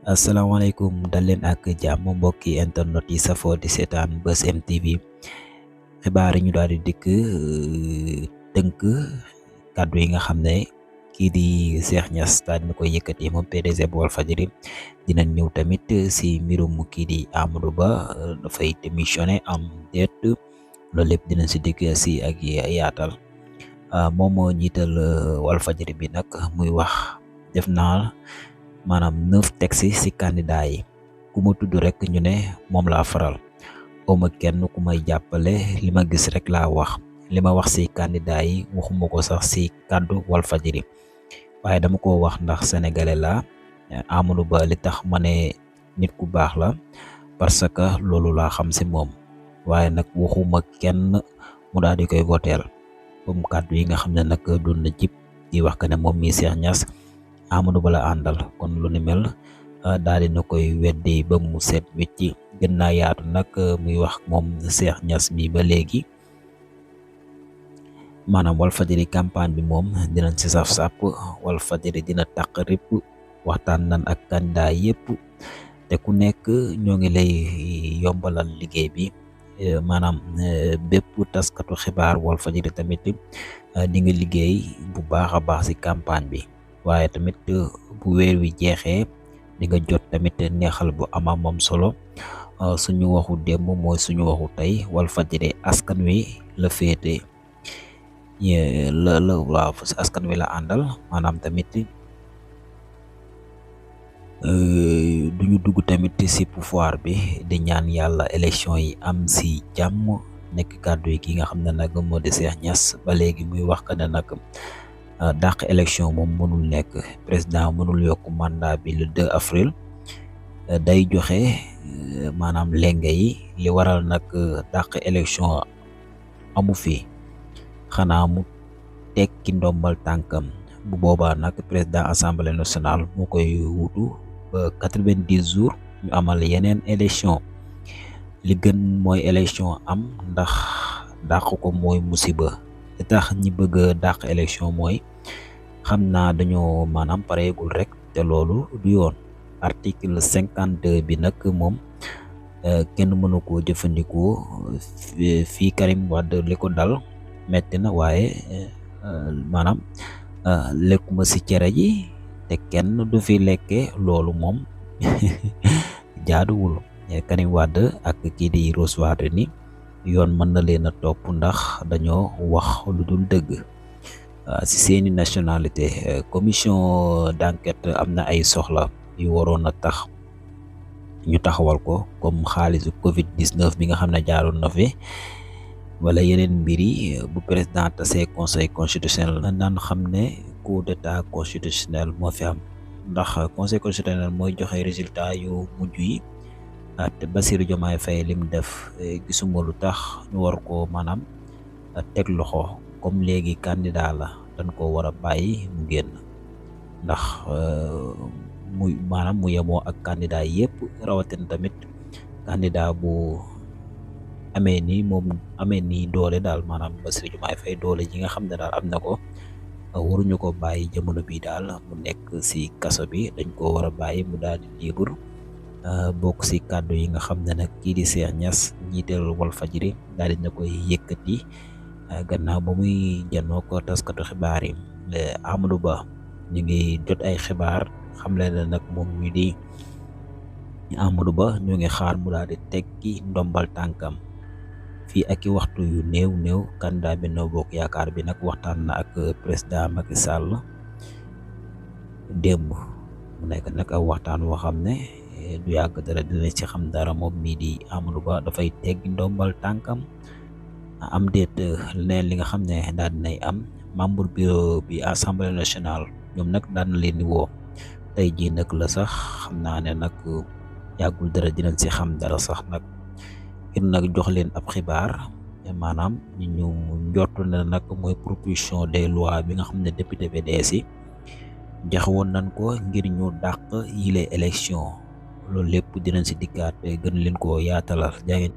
asalaamaaleykum dal leen ak jàmm mbokki internet yi safoo di seetaan Buzz M TV xibaar yi ñu daal di dikk tënk kàddu yi nga xam ne kii di Cheikh Niass daal dina koy yëkkati moom PDG bu Walfadjri. Dinañ ñëw tamit si mbirum kii di Amadou Ba dafay démissionné am déet loolu lépp dinañ si dikk si ak yaatal moom moo njiital Walfadjri bi nag muy wax def naa maanaam 9 textes si candidat yi ku ma tudd rek ñu ne moom laa faral awma kenn ku may jàppale li ma gis rek laa wax li ma wax si candidat yi waxuma ko sax si kàddu Walfadjri waaye dama ko wax ndax sénégalais la Amadou Ba li tax ma ne nit ku baax la parce que loolu laa xam si moom waaye nag waxuma kenn mu daal di koy voteel comme kàddu yi nga xam ne nag doon na jib di wax que ne moom mi Cheikh Niass Amadou Ba la àndal kon lu ni mel daal di na koy weddi ba mu set wecci gën naa yaatu nag muy wax moom Cheikh Niass mi ba léegi maanaam Walfadjri campagne bi moom dinañ si saf sàpp Walfadjri dina taq rip waxtaan nan ak candidat yëpp te ku nekk ñoo ngi lay yombalal liggéey bi maanaam bépp taskatu xibaar Walfadjri tamit di nga liggéey bu baax a baax si campagne bi waaye tamit bu weer wi jeexee di nga jot tamit neexal bu moom solo suñu waxu démb mooy suñu waxu tey Walfadjri askan wi la féete la waaw askan wi la àndal maanaam tamit duñu dugg tamit si pouvoir bi di ñaan yàlla élection yi am si jàmm nekk kàddu yi ki nga xam ne nag moo di Cheikh Niass ba léegi muy wax que ne nag dàq élection moom mënul nekk président mënul yokk mandat bi le 2 avril day joxe maanaam lenge yi li waral nag dàq élection amu fi xanaa mu tekki ndombal tànkam bu boobaa nag président assemblée nationale moo koy wutu ba 90 jours ñu amal yeneen élection li gën mooy élection am ndax dàq ko mooy musiba li tax ñi bëgg a dàq élection mooy xam naa dañoo maanaam pareegul rek te loolu du yoon article 52 bi nag moom kenn mënu koo jëfandikoo fii Karim Wade li ko dal metti na waaye maanaam lekkuma si cere ji te kenn du fi lekke loolu moom jaaduwul Karim Wade ak kii di Rose Wardini yoon mën na leen a topp ndax dañoo wax lu dul dëgg si seeni nationalité commission d'enquête am na ay soxla yu waroon a tax ñu taxawal ko comme xaalisu Covid 19 bi nga xam ne jaaroon na fi wala yeneen mbir yi bu président tasee conseil constitutionnel naan xam ne coup d'état constitutionnel moo fi am ndax conseil constitutionnel mooy joxe résultat yu mujj yi te Bassirou Diomaye Faye lim def gisuma lu tax ñu war ko maanaam teg loxo comme léegi candidat la dañ ko war a bàyyi mu génn ndax maanaam mu yemoo ak candidat yëpp rawatina tamit candidat bu amee nii doole daal maanaam Bassirou Diomaye Faye doole ji nga xam ne daal am na ko waruñu ko bàyyi jamono bi daal mu nekk si kaso bi dañ ko war a bàyyi mu daal di libre bokk si kàddu yi nga xam ne nag kii di Cheikh Niass njiital Walfadjri daal dina koy yëkkati gannaaw ba muy janoo ko taskatu xibaar yi Amadou Ba ñu ngi jot ay xibaar xam leen ne nag moom mi di Amadou Ba ñu ngi xaar mu daal di tekki ndombal tànkam fii ak i waxtu yu néew candidat Benno Bokk Yaakaar bi nag waxtaan na ak président Macky Sall démb mu nekk nag aw waxtaan woo xam ne du yàgg dara dina ci xam dara moom mii di Amadou Ba dafay teggi ndombal tànkam am déet leneen li nga xam ne daal dinay am membre bureau bi assemblée nationale ñoom nag daan na leen di woo tey jii nag la sax xam naa ne nag yàggul dara dinañ ci xam dara sax nag ngir nag jox leen ab xibaar maanaam ñu njort na nag mooy proposition de loi bi nga xam ne député PDS yi joxe woon nañ ko ngir ñu dàq yile élection loolu lépp dinañ ci dikkaat gën leen ko yaatalal jaa ngeen